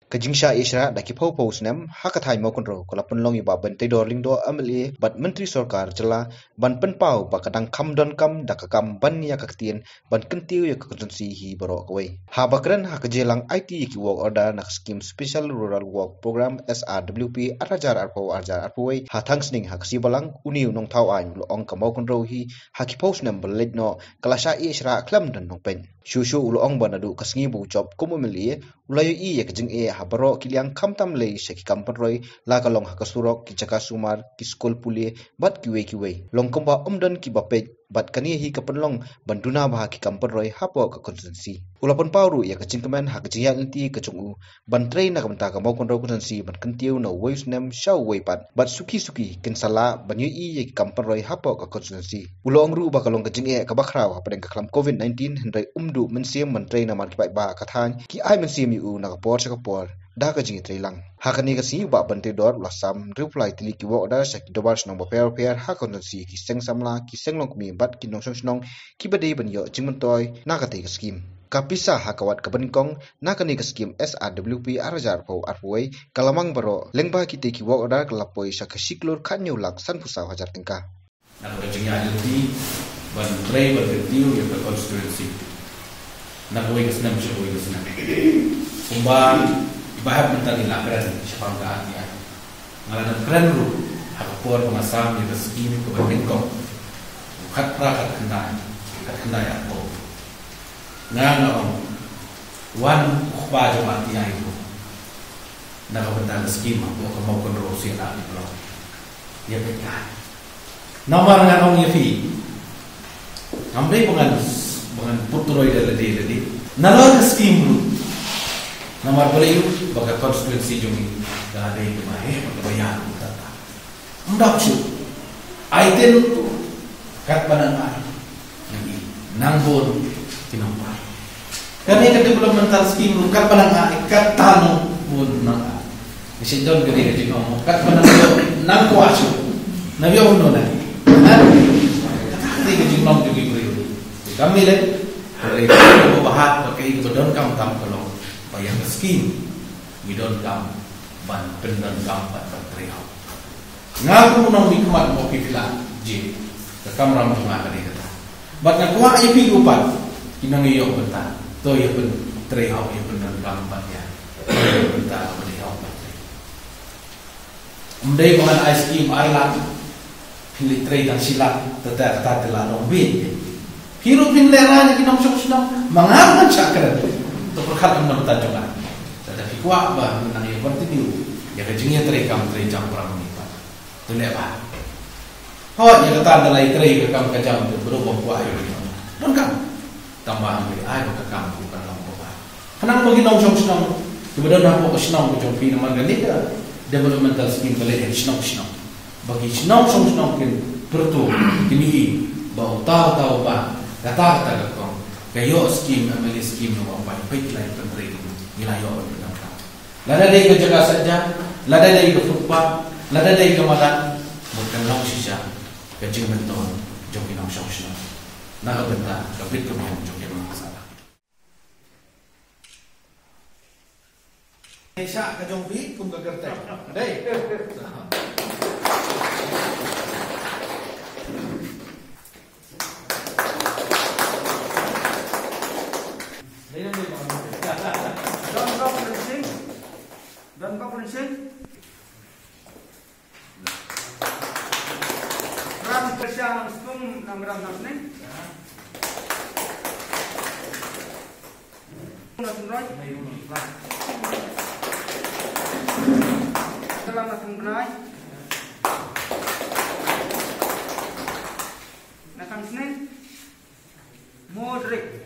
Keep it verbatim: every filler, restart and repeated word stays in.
Ka jingshah ïasyrah da ki phew phew snem ha ka thaiñ Mawkynrew ka la pynlong ïa i Bah Banteidor Lyngdoh, M L A bad Myntri Sorkar Jylla, ban pynpaw ba ka dang kham donkam da ka kam ban ïa ka ktien ban kyntiew ïa ka constituency hi baroh kawei. Haba kren ha ka jingïalang aiti ïa ki work order na ka skim Special Rural Work Programme, S R W P, ar hajar arphew, ar hajar arphew wei, ha Thangsning ha ka sngi Balang, une u nongthaw aiñ u la ong ka Mawkynrew hi ha ki phew snem ba la leit noh ka la shah ïasyrah khlem don nongpeit. Shuh shuh u la ong ba naduh ka sngi ba u jop kum M L A, u la ïohi ïa ka jingeh ha baroh ki liang, khamtam lei sha ki kam pynroi, la ka long ha ka surok, ki jaka sumar, ki skul pule bad kiwei kiwei. Long kumba ym don kiba peit, bad kane hi ka pynlong ban duna bha ki kam pynroi hapoh ka constituency. U la pynpaw ruh ïa ka jingkmen ha ka jingïaid lynti ka jong u ban trei na ka bynta ka Mawkynrew constituency ban kyntiew na uwei u snem sha uwei pat, bad suki suki kin sa lah ban ïohi ïa ki kam pynroi hapoh ka constituency. U la ong ruh ba ka long ka jingeh kaba khraw hapdeng ka khlam covid nineteen, hynrei um duh mynsiem ban trei namar ki paidbah ka thaiñ ki ai mynsiem ïa u na ka por sha ka por da ka jingïatreilang. Ha kane ka sngi u Bah Banteidor u la sam hynriew phew lai tylli ki work order sha ki dorbar shnong bapher bapher ha ka constituency, ki seng samla, ki seng longkmie bad ki nongshong shnong kiba dei ban ïoh jingmyntoi na katei ka skim. Ka pisa ha ka wat kaba nyngkong na kane ka skim S R W P ar hajar arphew arphew wei ka la mang baroh, lyngba kitei ki work order ka la poi sha ka shi klur khathynñiew lak sanphew saw hajar tyngka. Na kaba jingïaid lynti ban trei ban kyntiew ïa ka constituency na kawei ka snem sha kawei ka snem. Kumba i Bah hep mynta ngi la kren shaphang ka R T I. Nga la dang kren ruh ha ka por ba nga sam ïa ka skim kaba nyngkong. Khatphra khatkhyndai, khatkhyndai arphew. Nga nga ong, wan u kpa jong R T I ruh na ka bynta ka skim hapoh ka Mawkynrew C R D P block. Ïa peit ka. Namar ngan ong ïa phi, ngam dei ba ngan, ba ngan put roi da lade lade. Nalor ka skim ruh. Namar balei ruh ba ka constituency jong ngi ka la dei kaba heh bad kaba ïar ruh kata. Ym dap shuh. Ai tin katba nang ai. Nang i, nang bun ki nongpar. Kane ka developmental scheme ruh katba nang ai, kata nang bun nang ai. Ngi shu don kane ka jingong, katba nang bun nang kwah shuh. Na biang uno na. Ha? Kata ka dei ka jinglong jong ki briew. Kam ni le. Hynrei kaba bha bad kaei kaba donkam tam ka long ba ïa ka scheme ngi donkam ban pyndonkam bad ban trei hok. Nga kum u nongmihkhmat mo phi la jied, ka kamram jong nga ka dei kata. Bad nga kwah ïa phi ruh pat ki nongïoh bynta, to ïa pyntrei hok, ïa pyndonkam bad ïa pyndonkam bynta ka dei hok bad trei. Ym dei ba ngan ai skim ar lak, phin leit trei tang shi lak, te te kata te la long beit. Phi ruh phin lehrain ïa ki nongshong shnong, ma nga ruh ngan shah kren. To pyrkhat kum na bynta jong nga. Lada phi kwah ba nang ïa continue ïa ka jingïatreikam treikam para mane pat, to leh bha. Hooid, ïa kata da la ïatrei ka kam ka jam te briew bym kwah ïa ka jingdonkam. Tangba hynrei ai ba ka kam ka kan long bha. Khnang ba ki nongshong shnong kiba don hapoh ka shnong ka jong phi, namar kane ka developmental scheme ka leh ha ki shnong shnong. Ba ki shnong shong shnong kin pyrto, kin i ba uta uta uba kata kata ka kong ka ïoh scheme, M L A scheme, namar ba peit ki la ïa pyntrei, ngi la ïoh ban pyndonkam. Lada dei ka jaka saitjaiñ, lada dei ka footpath, lada dei ka madan, mut kan long shisha ka jingmyntoi jong ki nongshong shnong na ka bynta ka bit ka biang jong ki nongshong shnong. Ngi shah ka jong phi kum ka kyrteng. Dei. Don Bok Rynshing. Don Bok Rynshing. Ram Kersha Nongspung, Nongram Nongpning. Nongspung Roy. Kelam Nongspung Bnai. Nongspung Sning. Modric.